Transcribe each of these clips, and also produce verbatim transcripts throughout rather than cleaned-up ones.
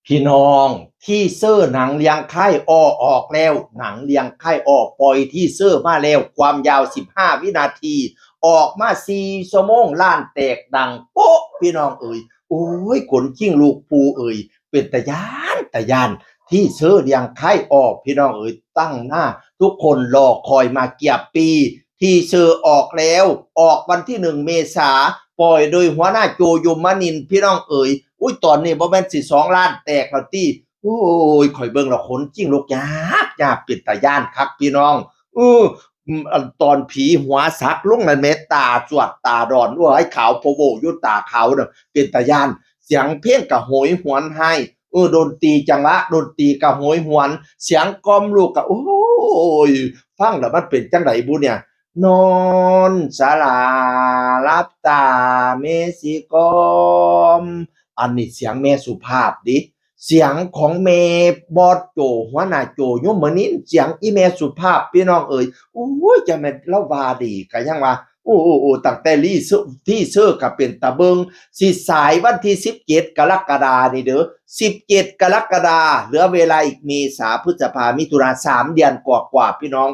พี่น้อง ทีเซอร์หนังเรื่องค่ายอ้อออกแล้ว หนังเรื่องค่ายอ้อปล่อยทีเซอร์มาแล้ว ความยาวสิบห้าวินาที ออกมาสี่ชั่วโมง ล้านแตกดังโป๊ะ พี่น้องเอ๋ย โอ้ย ขนคิงลูกภูเอ๋ย เป็นตาย้านตาย้าน ทีเซอร์เรื่องค่ายอ้อ พี่น้องเอ๋ย ตั้งหน้าทุกคนรอคอยมาเกือบปี ทีเซอร์ออกแล้ว ออกวันที่หนึ่งเมษา ปล่อยโดยหัวหน้าโจ ยมนินทร์ พี่น้องเอ๋ย อุ้ย ตอนนี้บ่แม่นสิสองล้านแตกแล้วติ โอ้ย ข่อยเบิ่งแล้วขนคิงลุกยากยาก เป็นตาย้านคักพี่น้อง เออ อืม อันตอนผีหัวสักลงนั่นแหม ตาสวดตาดอน โอ้ย ขาวโพโวอยู่ ตาขาวน่ะ เป็นตาย้าน เสียงเพลงกะโหยหวนไห้ เออ ดนตรีจังหวะ ดนตรีกะโหยหวน เสียงกลอมลูกกะ โอ้ย ฟังแล้วมันเป็นจังไดบุเนี่ย นอนสลาหลับตา แม่สิกล่อม อันนี้เสียงแม่สุภาพเด้ เสียงของแม่บอสโจ หัวหน้าโจ ยมนินทร์ เสียงอีแม่สุภาพ พี่น้องเอ๋ย โอ้ย จะแม่นลาวว่าดีกะยังว่า โอ้ โอ้ โอ้ ตั้งแต่ลีเซอร์ ทีเซอร์กะเป็นตาเบิ่ง สิฉายวันที่สิบเจ็ดกรกฎานี่เด้อ สิบเจ็ดกรกฎา เหลือเวลาอีกเมษา พฤษภา มิถุนา สามเดือนกว่าๆ พี่น้อง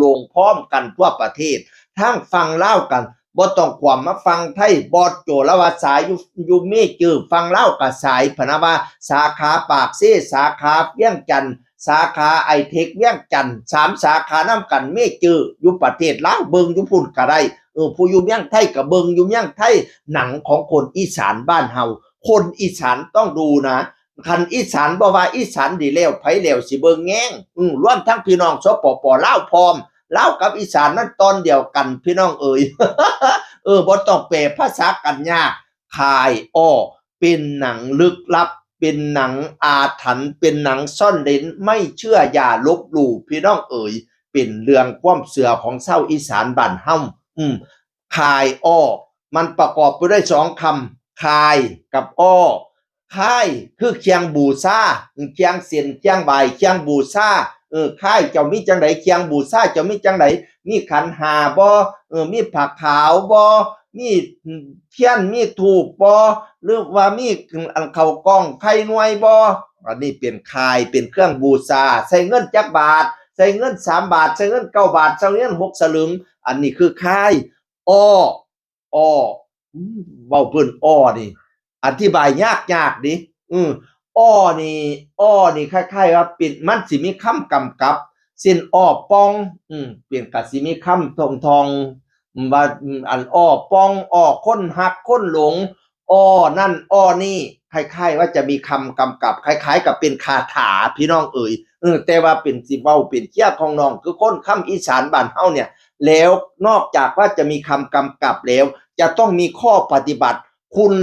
ลงๆ พร้อมกันทั่วประเทศ ทั้งฝั่งลาวกัน บ่ต้องขวามมาฝั่งไทย บอสโจลาวาฉายอยู่ อยู่เมเจอร์ ฝั่งลาวกะฉาย พะนะว่า สาขาปากเซ สาขาเวียงจันทน์ สาขาไอเทคเวียงจันทน์ สามสาขานำกัน เมเจอร์ อยู่ประเทศลาว เบิ่งอยู่พุ้นกะได้ เออ ผู้อยู่เมืองไทยกะเบิ่งอยู่เมืองไทย หนังของคนอีสานบ้านเฮา คนอีสานต้องดูนะ คันอีสานบ่ว่าอีสานดีแล้ว ไผแล้วสิเบิ่งแยง อือ รวมทั้งพี่น้อง สปป ลาวพร้อม ลาวกับอีสานมันตอนเดียวกัน พี่น้องเอ๋ย เออ บ่ต้องแปลภาษากันยาก ค่ายอ้อ เป็นหนังลึกลับ เป็นหนังอาถรรพ์ เป็นหนังซ่อนเร้น ไม่เชื่ออย่าลบหลู่ พี่น้องเอ๋ย เป็นเรื่องความเชื่อของชาวอีสานบ้านเฮา อืม ค่ายอ้อ มันประกอบไปด้วยสองคำ ค่ายกับอ้อ ค่ายคือเครื่องบูชา เครื่องเส้น เครื่องไหว้ เครื่องบูชา เออ ค่ายเจ้ามีจั่งใด เครื่องบูชาเจ้ามีจั่งใด มีขันห้าบ่ เออ มีผ้าขาวบ่ มีเทียน มีธูปบ่ หรือว่ามีอันข้าวกล้องไข่หน่วยบ่ อันนี้เป็นค่าย เป็นเครื่องบูชา ใส่เงินจักบาท ใส่เงินสามบาท ใส่เงินเก้าบาท ใส่เงินหกสลึง อันนี้คือค่าย อ้อ อ้อ อืม เว้าพื้นอ้อนี่ อธิบายยากยากเด้ อืม อ้อนี่ อ้อนี่คล้ายๆว่าเป็น มันสิมีคำกำกับ เช่น อ้อป่อง อืม เป็นกะสิมีคำท่องๆ อืม ว่า อืม อันอ้อป่อง อ้อคนฮักคนหลง อ้อนั่นอ้อนี่ คล้ายๆว่าจะมีคำกำกับ คล้ายๆกับเป็นคาถา พี่น้องเอ๋ย เออ แต่ว่าเป็นสิเว้าเป็นเจียของน้อง คือคนคำอีสานบ้านเฮาเนี่ย แล้วนอกจากว่าจะมีคำกำกับแล้ว จะต้องมีข้อปฏิบัติ คุณ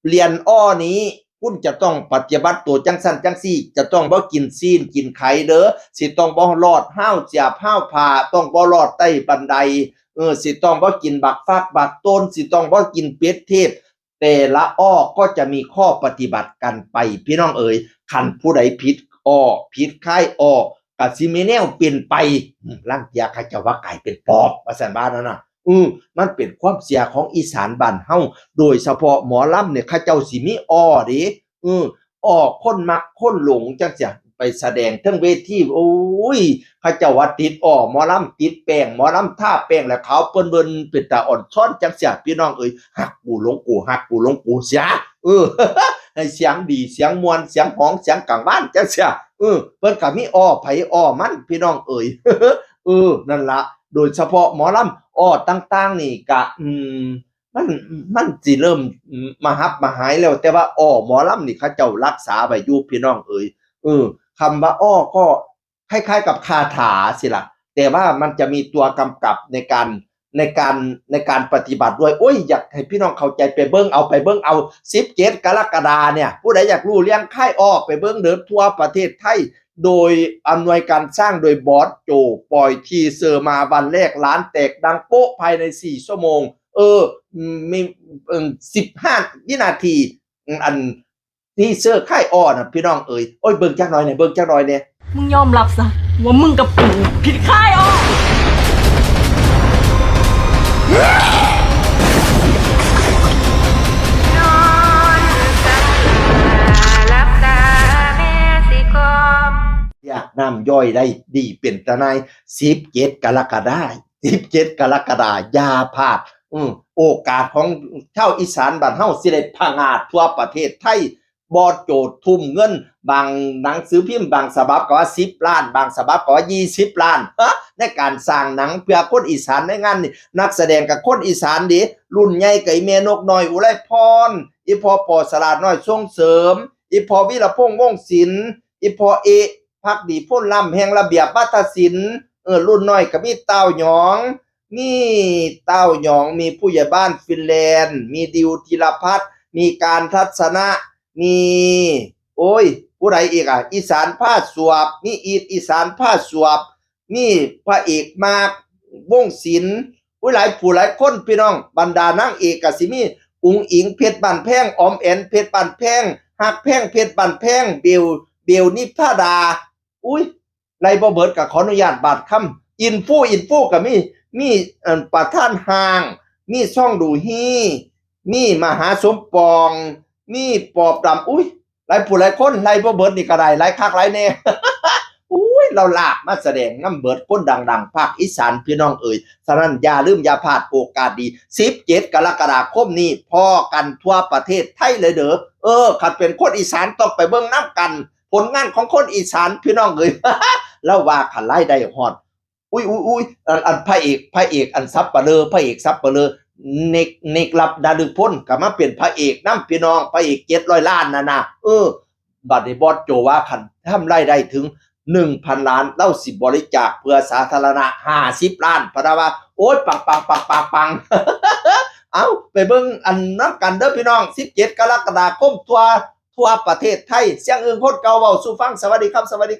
เรียนอ้อนี้ คุณจะต้องปฏิบัติตัวจั่งซั้นจั่งซี้ จะต้องบ่กินซี้นกินไข่เด้อ สิต้องบ่ลอดฮาวเสียบฮาวผ้า ต้องบ่ลอดใต้บันได เออ สิต้องบ่กินบักฟักบักโตน สิต้องบ่กินเป็ดเทศ แต่ละอ้อก็จะมีข้อปฏิบัติกันไป พี่น้องเอ๋ย คันผู้ใดผิดอ้อ ผิดค่ายอ้อ กะสิมีแนวเปลี่ยนไป อืม ลางเทื่อเขาเจ้าว่ากลายเป็นปอบ ว่าซั่นว่านั่นน่ะ อืม มันเป็นความเชื่อของอีสานบ้านเฮา โดยเฉพาะหมอลำเนี่ย เขาเจ้าสิมีอ้อเด้ อืม อ้อคนมักคนหลงจั่งซี้ ไปแสดงเทิงเวที โอ้ย เขาเจ้าว่าติดอ้อหมอลำ ติดแป้งหมอลำ ทาแป้งแล้วขาวเปิ้นเบิ่น เป็นตาอ่อนช้อนจั่งซี้ พี่น้องเอ๋ย ฮักกูหลงกู ฮักกูหลงกูเสีย เออ ให้เสียงดี เสียงม่วน เสียงฮ้อง เสียงกังวานจั่งซี้ เออ เพิ่นกะมีอ้อไผอ้อมัน พี่น้องเอ๋ย เออ นั่นละ โดยเฉพาะหมอลำ อ้อต่างๆนี่กะ อืม มัน มันสิเริ่มมหับมหายแล้ว แต่ว่าอ้อหมอลำนี่เขาเจ้ารักษาไว้อยู่ พี่น้องเอ๋ย เออ คำว่าอ้อก็คล้ายๆกับคาถาสิล่ะ แต่ว่ามันจะมีตัวกำกับในการ ในการ ในการปฏิบัติด้วย โอ้ย อยากให้พี่น้องเข้าใจ ไปเบิ่งเอา ไปเบิ่งเอา สิบเจ็ดกรกฎาเนี่ย ผู้ใดอยากรู้เรื่องค่ายอ้อ ไปเบิ่งเด้อ ทั่วประเทศไทย โดยอำนวยการสร้างโดยบอสโจ ปล่อยทีเซอร์มาวันแรก ล้านแตกดังโป๊ะภายในสี่ชั่วโมง เออ มี เอิ่ม สิบห้าวินาที อันทีเซอร์ค่ายอ้อน่ะ พี่น้องเอ๋ย โอ้ย เบิ่งจักหน่อยแหน่ เบิ่งจักหน่อยแหน่ มึงยอมรับซะ ว่ามึงกับกูผิดค่ายอ้อ นอนสลาหลับตา น้ำย่อยได้ดีเป็นตาหน่าย สิบเจ็ด กรกฎาคม สิบเจ็ด กรกฎาคม อย่าพลาด อืม โอกาสของชาวอีสานบ้านเฮาสิได้ผงาดทั่วประเทศไทย บอสโจทุ่มเงิน บางหนังสือพิมพ์บางฉบับก็ว่า สิบ ล้าน บางฉบับก็ว่า ยี่สิบ ล้าน ฮะ ในการสร้างหนังเพื่อคนอีสานในงานนี่ นักแสดงกับคนอีสานเด้ รุ่นใหญ่กับอีแม่นกน้อยอุไรพร อีพ่อปอสลาดน้อยส่งเสริม อีพ่อวีรพงษ์วงศ์ศิลป์ อีพ่อเอะ ภักดีพลล้ำแห่งระเบียบวาทศิลป์ เออ รุ่นน้อยก็มีเต้าหยอง มีเต้าหยอง มีผู้ใหญ่บ้านฟินแลนด์ มีดิวธีรพัฒน์ มีการทัศนะ มี โอ้ย ผู้ใดอีกอ่ะ อีสานผ้าสวบ มีอีทอีสานผ้าสวบ มีพระเอกมาก วงศ์ศิลป์ อุ้ย หลายผู้หลายคนพี่น้อง บรรดานางเอกก็สิมี อุ๋งอิ๋งเพชรบ้านแพง ออมแอนเพชรบ้านแพง ฮักแพงเพชรบ้านแพง เบล เบลนิพาดา อุ้ย ไล่บ่เบิดก็ขออนุญาตบาดคำ อินฟู อินฟูก็มี มี เอิ่ม ประธานห้าง มีซองดูฮี มีมหาสมปอง มีปอบดำ อุ้ย หลายผู้หลายคน ไล่บ่เบิดนี่ก็ได้ หลายคักหลายแน่ อุ้ย เราลากมาแสดงนำเบิดคนดังๆ ภาคอีสานพี่น้องเอ๋ย ฉะนั้นอย่าลืมอย่าพลาดโอกาสดี สิบเจ็ด กรกฎาคมนี้ พ้อกันทั่วประเทศไทยเลยเด้อ เออ คันเป็นคนอีสานต้องไปเบิ่งนำกัน ผลงานของคนอีสานพี่น้องเอ๋ย แล้วว่าคันรายได้ฮอด อุ้ย อุ้ย อุ้ย อัน อันพระเอก พระเอก อันสัปเหร่อ พระเอกสัปเหร่อ เนก เนกลับดาลึกพลก็มาเป็นพระเอกนำพี่น้อง พระเอก เจ็ดร้อย ล้านนั่นน่ะ เออ บัดนี้บอสโจว่าคันทำรายได้ถึง หนึ่งพัน ล้าน เราสิบริจาคเพื่อสาธารณะ ห้าสิบ ล้าน พะนะว่า โอ๊ย ปัง ปัง ปัง ปัง ปัง เอ้า ไปเบิ่งอันนำกันเด้อพี่น้อง สิบเจ็ด กรกฎาคม ทั่ว ทั่วประเทศไทย เสียงอึ่งคนเก่าเว้าสู่ฟัง สวัสดีครับ สวัสดีครับ